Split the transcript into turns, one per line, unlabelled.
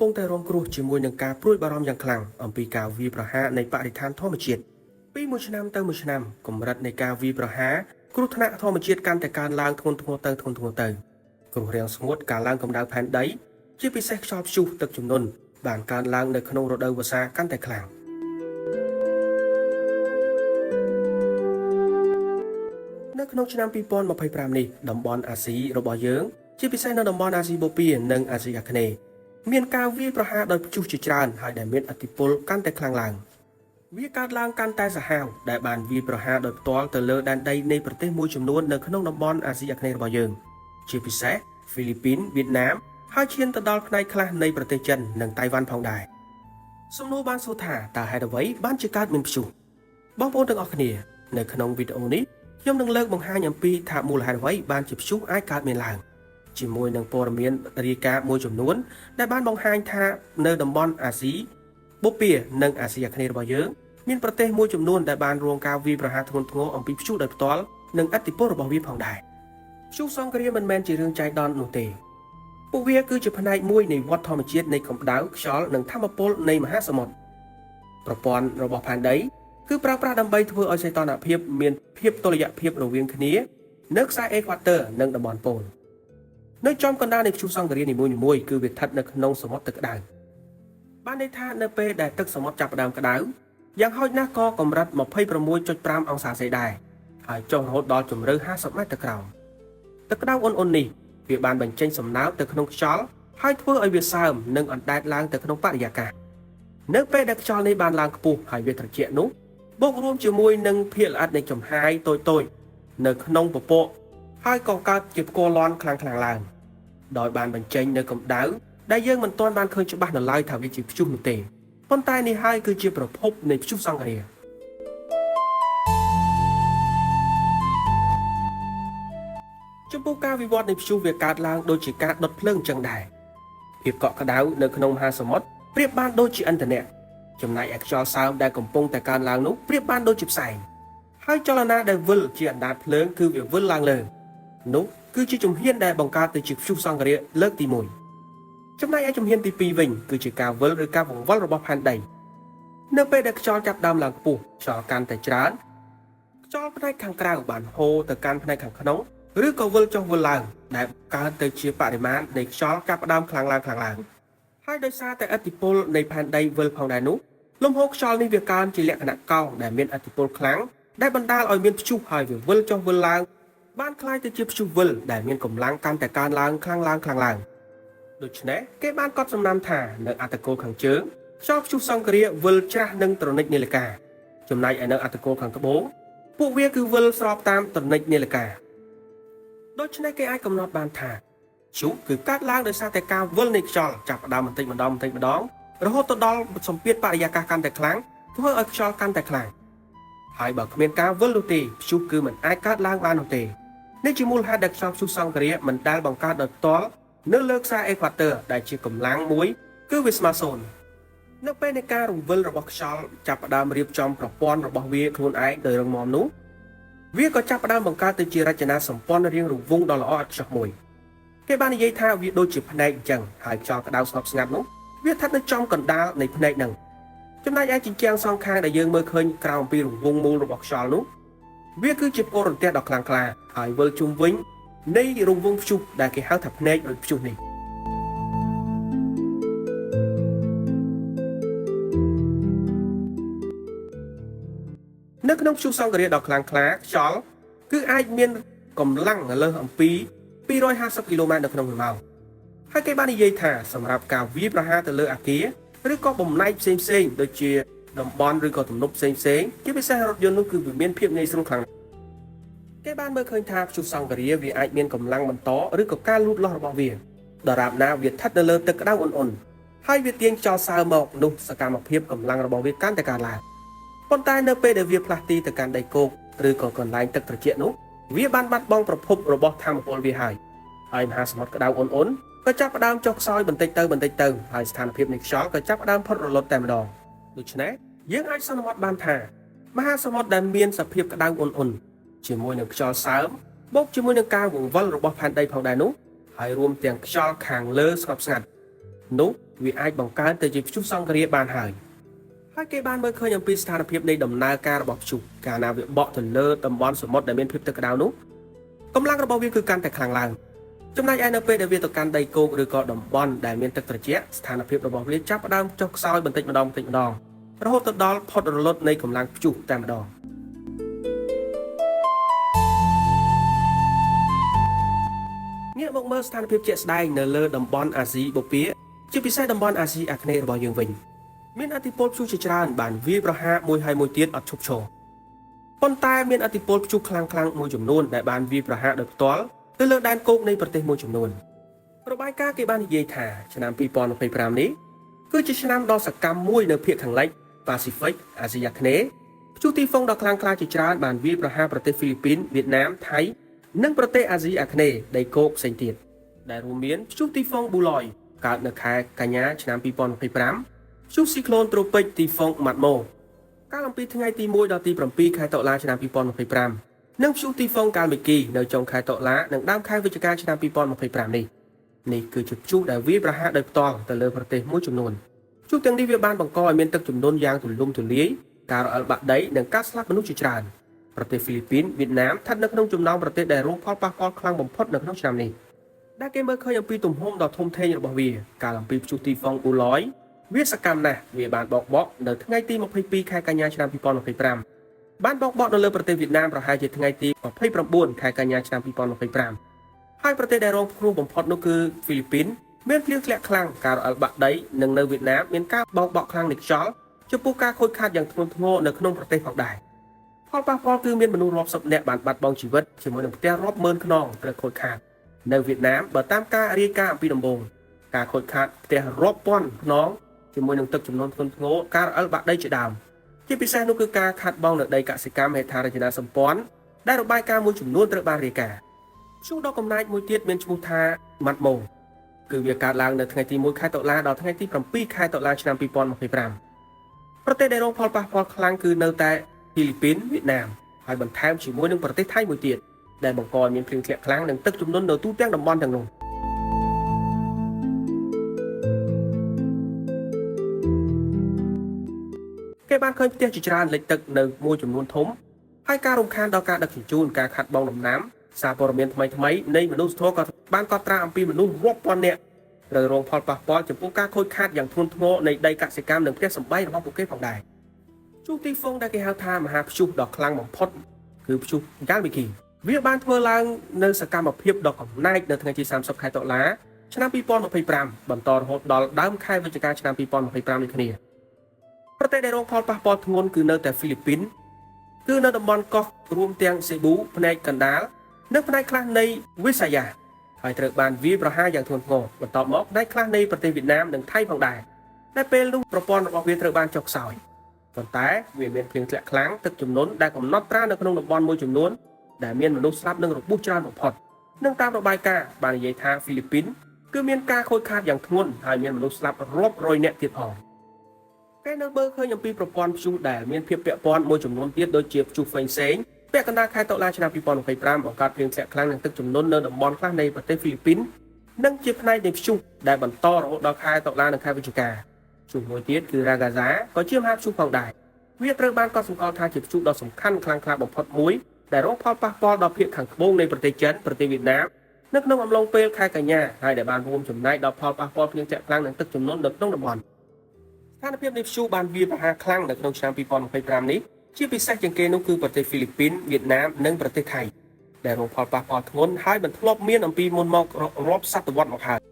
ពុងតែរងគ្រោះជាមួយនឹងការព្រួយបារម្ភយ៉ាងខ្លាំងអំពីការវាយប្រហារនៃបរិស្ថានធម្មជាតិពីមួយឆ្នាំទៅមួយឆ្នាំកម្រិតនៃការវាយប្រហារគ្រោះថ្នាក់ធម្មជាតិកាន់តែកើនឡើងធ្ងន់ធ្ងរទៅធ្ងន់ធ្ងរទៅគ្រោះរាំងស្ងួតការឡើងកម្ដៅផែនដីជាពិសេសខ្យល់ព្យុះទឹកជំនន់បានកើនឡើងនៅក្នុងរដូវវស្សាកាន់តែខ្លាំងនៅក្នុងឆ្នាំ2025នេះតំបន់អាស៊ីរបស់យើងជាពិសេសនៅតំបន់អាស៊ីបូព៌ានិងអាស៊ីអាគ្នេយ៍មានការវាយប្រហារដោយព្យុះជាច្រើនហើយដែលមានឥទ្ធិពលកាន់តែខ្លាំងឡើងវាកើតឡើងកាន់តែសាហាវដែលបានវាយប្រហារដោយផ្ទាល់ទៅលើដែនដីនៃប្រទេសមួយចំនួននៅក្នុងតំបន់អាស៊ីអាគ្នេយ៍របស់យើងជាពិសេសហ្វីលីពីនវៀតណាមហើយឈានទៅដល់ផ្នែកខ្លះនៃប្រទេសចិននិងតៃវ៉ាន់ផងដែរសំណួរបានសួរថាតើហេតុអ្វីបានជាកើតមានព្យុះបងប្អូនទាំងអស់គ្នានៅក្នុងវីដេអូនេះខ្ញុំនឹងលើកបង្ហាញអំពីថាមូលហេតុអ្វីបានជាព្យុះអាចកើតមានឡើងជាមួយនឹងព័ត៌មានរាយការណ៍មួយចំនួនដែលបានបង្ហាញថានៅតំបន់អាស៊ីបូព៌ានិងអាស៊ីអាគ្នេយ៍របស់យើងមានប្រទេសមួយចំនួនដែលបានរងការវាយប្រហារធ្ងន់ធ្ងរអំពីព្យុះដោយផ្ទាល់និងឥទ្ធិពលរបស់វាផងដែរព្យុះសង្គ្រាមមិនមែនជារឿងចៃដន្យនោះទេពួកវាគឺជាផ្នែកមួយនៃវដ្តធម្មជាតិនៃកម្ដៅខ្យល់និងធម្មពលនៃមហាសមុទ្រប្រព័ន្ធរបស់ផែនដីគឺប្រើប្រាស់ដើម្បីធ្វើឲ្យសីតុណ្ហភាពមានភាពតុល្យភាពរវាងគ្នានៅខ្សែអេក្វាទ័រនិងតំបន់ប៉ូលនៅចំកណ្ដាលនៃព្យុះសង្ឃរានីមួយៗគឺវាស្ថិតនៅក្នុងសមុទ្រទឹកក្ដៅបានន័យថានៅពេលដែលទឹកសមុទ្រចាប់ផ្ដើមក្ដៅយ៉ាងហោចណាស់ក៏កម្រិត 26.5 អង្សាសេដែរហើយចុះរហូតដល់ជម្រៅ50ម៉ែត្រទៅក្រោមទឹកក្ដៅអ៊ុនៗនេះវាបានបញ្ចេញសំណើមទៅក្នុងខ្យល់ហើយធ្វើឲ្យវាសើមនិងអណ្ដែតឡើងទៅក្នុងបរិយាកាសនៅពេលដែលខ្យល់នេះបានឡើងខ្ពស់ហើយវាត្រជាក់នោះបូករួមជាមួយនឹងភាគល្អិតនៃចំហាយតូចៗនៅក្នុងពពកហើយក៏កើតជាផ្គរលាន់ខ្លាំងៗឡើងដោយបានបញ្ចេញនៅកម្ដៅដែលយើងមិនទាន់បានឃើញច្បាស់នៅឡើយថាវាជាព្យុះនោះទេប៉ុន្តែនេះហើយគឺជាប្រភពនៃព្យុះសង្ឃរាចំពោះការវិវត្តនៃព្យុះវាកើតឡើងដូចជាការដុតភ្លើងចឹងដែរភាពកក់ក្ដៅនៅក្នុងមហាសមុទ្រប្រៀបបានដូចជាឥន្ធនៈចំណែកឯខ្យល់សើមដែលកំពុងតែកើនឡើងនោះប្រៀបបានដូចជាផ្សែងហើយចលនាដែលវិលជាអណ្ដាតភ្លើងគឺវាវិលឡើងលើនោះគឺជាជំហានដែលបង្កើតទៅជាព្យុះសង្ឃរាលើកទី1ចំណែកឯជំហានទី2វិញគឺជាការវិលឬការបង្វិលរបស់ផែនដីនៅពេលដែលខ្យល់ចាប់ដើមឡើងខ្ពស់ខ្យល់កាន់តែច្រើនខ្យល់ផ្នែកខាងក្រៅបានហូរទៅកាន់ផ្នែកខាងក្នុងឬក៏វិលចុះវិលឡើងដែលកើតទៅជាបរិមាណនៃខ្យល់ចាប់ផ្ដើមខ្លាំងឡើងខ្លាំងឡើងហើយដោយសារតែឥទ្ធិពលនៃផែនដីវិលផងដែរនោះលំហូរខ្យល់នេះវាកើនជាលក្ខណៈកោងដែលមានឥទ្ធិពលខ្លាំងដែលបណ្ដាលឲ្យមានព្យុះហើយវាវិលចុះវិលឡើងបានក្លាយទៅជាព្យុះវិលដែលមានកម្លាំងកាន់តែកើនឡើងខ្លាំងឡើងខ្លាំងឡើងដូច្នេះគេបានកត់សំណាំថានៅអត្តគោលខាងជើងខ្យល់ព្យុះសង្ឃរាវិលច្រាស់នឹងត្រនិចនាឡិកាចំណែកឯនៅអត្តគោលខាងត្បូងពួកវាគឺវិលស្របតាមត្រនិចនាឡិកាដូច្នេះគេអាចកំណត់បានថាព្យុះគឺកើតឡើងដោយសារតែការវិលនៃខ្យល់ចាប់ផ្ដើមបន្តិចម្ដងបន្តិចម្ដងរហូតទៅដល់សម្ពាធបរិយាកាសកាន់តែខ្លាំងធ្វើឲ្យខ្យល់កាន់តែខ្លាំងហើយបើគ្មានការវិលនោះទេព្យុះគឺមិនអាចកើតឡើងបាននោះទេនេះជាមូលហេតុដែលខ្យល់ព្យុះសង្ឃរាមិនដែលបង្កើតដោយផ្ទាល់នៅលើខ្សែអេក្វាទ័រដែលជាកម្លាំងមួយគឺវាស្មើសូន្យនៅពេលនៃការរង្វិលរបស់ខ្យល់ចាប់ផ្ដើមរៀបចំប្រព័ន្ធរបស់វាខ្លួនឯងដោយរឹងមាំនោះវាក៏ចាប់ផ្ដើមបង្កើតទៅជារចនាសម្ព័ន្ធរាងរង្វង់ដ៏ល្អឥតខ្ចោះមួយគេបាននិយាយថាវាដូចជាភ្នែកអញ្ចឹងហើយខ្យល់ក្តៅស្ងប់ស្ងាត់នោះវាស្ថិតនៅចំកណ្ដាលនៃភ្នែកហ្នឹងចំណែកឯជញ្ជាំងសងខាងដែលយើងមើលឃើញក្រោមពីរង្វង់មូលរបស់ខ្យល់នោះវាគឺជាផ្គររន្ទះដ៏ខ្លាំងក្លាហើយវិលជុំវិញនៃរង្វង់ព្យុះដែលគេហៅថាភ្នែកឬព្យុះនេះនៅក្នុងព្យុះសង្ឃរាដ៏ខ្លាំងក្លាខ្យល់គឺអាចមានកម្លាំងលើសអំពី250គីឡូម៉ែត្រនៅក្នុងមួយម៉ោងហើយគេបាននិយាយថាសម្រាប់ការវាយប្រហារទៅលើអគារឬក៏បំណែកផ្សេងៗដូចជាតំបន់ឬក៏ទំនប់ផ្សេងៗជាពិសេសរថយន្តនោះគឺវាមានភាពងាយស្រួលខ្លាំងគេបានមើលឃើញថាព្យុះសង្ឃរាវាអាចមានកម្លាំងបន្តឬក៏ការលូតលាស់របស់វាដរាបណាវាស្ថិតនៅលើទឹកក្ដៅអ៊ុនៗហើយវាទាញខ្យល់សើមមកនោះសកម្មភាពកម្លាំងរបស់វាកាន់តែកើនឡើងប៉ុន្តែនៅពេលដែលវាផ្លាស់ទីទៅកាន់ដីគោកឬក៏កន្លែងទឹកត្រជាក់នោះវាបានបាត់បង់ប្រភពរបស់ធម្មពលវាហើយហើយមហាសមុទ្រក្ដៅអ៊ុនៗក៏ចាប់ផ្ដើមចុះខ្សោយបន្តិចទៅបន្តិចទៅហើយស្ថានភាពនៃខ្យល់ក៏ចាប់ផ្ដើមផុតរលត់តែម្ដងដូច្នេះយើងអាចសន្មតបានថាមហាសមុទ្រដែលមានសភាពក្ដៅអ៊ុនៗជាមួយនឹងខ្យល់សើមបូកជាមួយនឹងការវង្វិលរបស់ផែនដីផងដែរនោះហើយរួមទាំងខ្យល់ខាងលើស្ងប់ស្ងាត់នោះ វាអាចបង្កើនទៅជាព្យុះសង្ឃរាបានហើយហើយគេបានមើលឃើញអំពីស្ថានភាពនៃដំណើរការរបស់ព្យុះកាលណាវាបក់ទៅលើតំបន់សមុទ្រដែលមានភាពទឹកក្តៅនោះកម្លាំងរបស់វាគឺកាន់តែខ្លាំងឡើងចំណែកឯនៅពេលដែលវាទៅកាន់ដីគោកឬក៏តំបន់ដែលមានទឹកត្រជាក់ស្ថានភាពរបស់វាចាប់ផ្ដើមចុះខ្សោយបន្តិចម្ដងបន្តិចម្ដងរហូតទៅដល់ផុតរលត់នៃកម្លាំងព្យុះតែម្ដងងាកមកមើលស្ថានភាពជាក់ស្ដែងនៅលើតំបន់អាស៊ីបូព៌ាជាពិសេសតំបន់អាស៊ីអាគ្នេយ៍របស់យើងវិញមានឥទ្ធិពលព្យុះជាច្រើនបានវាយប្រហារមួយហើយមួយទៀតអត់ឈប់ឈរប៉ុន្តែមានឥទ្ធិពលព្យុះខ្លាំងៗមួយចំនួនដែលបានវាយប្រហារដោយផ្ទាល់ទៅលើដែនគោកនៃប្រទេសមួយចំនួនរបាយការណ៍គេបាននិយាយថាឆ្នាំ2025នេះគឺជាឆ្នាំដ៏សកម្មមួយនៅភាគខាងលិចប៉ាស៊ីហ្វិកអាស៊ីអាគ្នេយ៍ព្យុះទីហ្វុងដ៏ខ្លាំងក្លាជាច្រើនបានវាយប្រហារប្រទេសហ្វីលីពីនវៀតណាមថៃនិងប្រទេសអាស៊ីអាគ្នេយ៍ដីគោកផ្សេងទៀតដែលរួមមានព្យុះទីហ្វុងប៊ូឡយកើតនៅខែកញ្ញាឆ្នាំ2025ព្យុះស៊ីក្លូនត្រូពិកទីហ្វុងម៉ាត់ម៉ូកាលអំពីថ្ងៃទី1ដល់ទី7ខែតុលាឆ្នាំ2025និងព្យុះទីហ្វុងកាល់មីគីនៅចុងខែតុលានិងដើមខែវិច្ឆិកាឆ្នាំ2025នេះនេះគឺជាព្យុះដែលវាយប្រហារដោយផ្ទាល់ទៅលើប្រទេសមួយចំនួនព្យុះទាំងនេះវាបានបង្កឲ្យមានទឹកជំនន់យ៉ាងទូលំទូលាយការរអិលបាក់ដីនិងការស្លាប់មនុស្សជាច្រើនប្រទេសហ្វីលីពីនវៀតណាមស្ថិតនៅក្នុងចំណោមប្រទេសដែលរងផលប៉ះពាល់ខ្លាំងបំផុតនៅក្នុងឆ្នាំនេះដែលគេមើលឃើញអំពីទំហំដ៏ធំធេងរបស់វាកាលអំពីព្យុះទីហ្វុងអ៊ូឡយវាសកម្មណាស់វាបានបោកបក់នៅថ្ងៃទី22ខែកញ្ញាឆ្នាំ2025បានបោកបក់នៅលើប្រទេសវៀតណាមប្រហែលជាថ្ងៃទី29ខែកញ្ញាឆ្នាំ2025ហើយប្រទេសដែលរងគ្រោះបំផុតនោះគឺហ្វីលីពីនមានភ្លៀងធ្លាក់ខ្លាំងការរអិលបាក់ដីនិងនៅវៀតណាមមានការបោកបក់ខ្លាំងនៃខ្យល់ចំពោះការខូចខាតយ៉ាងធ្ងន់ធ្ងរនៅក្នុងប្រទេសផងដែរផលប៉ះពាល់គឺមានមនុស្សរាប់សិបនាក់បានបាត់បង់ជីវិតជាមួយនឹងផ្ទះរាប់ម៉ឺនខ្នងត្រូវខូចខាតនៅវៀតណាមបើតាមការរាយការណ៍អំពីដំបូងការខូចខាតផ្ទះរាប់ពាន់ខ្នងជាមួយនឹងទឹកចំនួនធ្ងន់ធ្ងរការរអិលបាក់ដីជាដើមជាពិសេសនោះគឺការខាតបង់នៅដីកសិកម្មហេដ្ឋារចនាសម្ព័ន្ធដែលរបាយការណ៍មួយចំនួនត្រូវបានរាយការណ៍ព្យុះដ៏កំណាចមួយទៀតមានឈ្មោះថាម៉ាត់ម៉ូគឺវាកើតឡើងនៅថ្ងៃទី1ខែតុលាដល់ថ្ងៃទី7ខែតុលាឆ្នាំ2025ប្រទេសដែលរងផលប៉ះពាល់ខ្លាំងគឺនៅតែហ្វីលីពីនវៀតណាមហើយបន្ថែមជាមួយនឹងប្រទេសថៃមួយទៀតដែលបង្កឲ្យមានភ្លៀងធ្លាក់ខ្លាំងនិងទឹកជំនន់នៅទូទាំងតំបន់ទាំងនោះគេបានឃើញផ្ទះជាច្រើនលិចទឹកនៅមួយចំនួនធំហើយការរំខានដល់ការដឹកជញ្ជូនការខាត់បងដំណាំសារព័ត៌មានថ្មីៗនៃមនុស្សធម៌ក៏បានកត់ត្រាអំពីមនុស្សរាប់ពាន់នាក់ត្រូវរងផលប៉ះពាល់ចំពោះការខូចខាតយ៉ាងធ្ងន់ធ្ងរនៃដីកសិកម្មនិងផ្ទះសម្បែងរបស់ពួកគេផងដែរព្យុះទីហ្វុងដែលគេហៅថាមហាព្យុះដ៏ខ្លាំងបំផុតគឺព្យុះកាល់មីគីវាបានធ្វើឡើងនៅសកម្មភាពដ៏កំណាចនៅថ្ងៃទី30ខែតុលាឆ្នាំ2025បន្តរហូតដល់ដើមខែវិច្ឆិកាឆ្នាំ2025នេះគ្នាប្រទេសដែលរងផលប៉ះពាល់ធ្ងន់គឺនៅតែហ្វីលីពីនគឺនៅតំបន់កោះរួមទាំងសេប៊ូផ្នែកកណ្ដាលនិងផ្នែកខ្លះនៃវិសាយ៉ាហើយត្រូវបានវាយប្រហារយ៉ាងធ្ងន់ធ្ងរបន្ទាប់មកផ្នែកខ្លះនៃប្រទេសវៀតណាមនិងថៃផងដែរដែលពេលនោះប្រព័ន្ធរបស់វាត្រូវបានចុះខ្សោយប៉ុន្តែវាមានភ្លៀងធ្លាក់ខ្លាំងទឹកជំនន់ដែលកំណត់ត្រានៅក្នុងតំបន់មួយចំនួនដែលមានមនុស្សស្លាប់និងរបួសច្រើនបំផុតនិងតាមរបាយការណ៍បាននិយាយថាហ្វីលីពីនគឺមានការខូចខាតយ៉ាងធ្ងន់ហើយមានមនុស្សស្លាប់រាប់រយនាក់ទៀតផងគេនៅមើលឃើញអំពីប្រព័ន្ធព្យុះដែលមានភាពពាក់ព័ន្ធមួយចំនួនទៀតដូចជាព្យុះហ្វេងសេងពាក់កណ្ដាលខែតុលាឆ្នាំ2025បង្កើតភ្លៀងធ្លាក់ខ្លាំងនិងទឹកជំនន់នៅតំបន់ខ្លះនៃប្រទេសហ្វីលីពីននិងជាផ្នែកនៃព្យុះដែលបន្តរហូតដល់ខែតុលានិងខែវិច្ឆិកាព្យុះមួយទៀតគឺរ៉ាហ្គាហ្សាក៏ជាមហាព្យុះផងដែរវាត្រូវបានកត់សម្គាល់ថាជាព្យុះដ៏សំខាន់ខ្លាំងក្លាបំផុតមួយដែលរងផលប៉ះពាល់ដល់ភាគខាងត្បូងនៃប្រទេសចិនប្រទេសវៀតណាមនៅក្នុងអំឡុងពេលខែកញ្ញាហើយដែលបានរួមចំណែកដល់ផលប៉ះពាល់ភ្លៀងធ្លាក់ខ្លាំងនិងទឹកជំនន់នៅក្នុងតំបន់ស្ថានភាពនៃព្យុះបានវាយប្រហារខ្លាំងនៅក្នុងឆ្នាំ2025នេះជាពិសេសជាងគេនោះគឺប្រទេសហ្វីលីពីនវៀតណាមនិងប្រទេសថៃដែលរងផលប៉ះពាល់ធ្ងន់ហើយមិនធ្លាប់មានអំពីមុនមករាប់សតវត្សមកហើយ។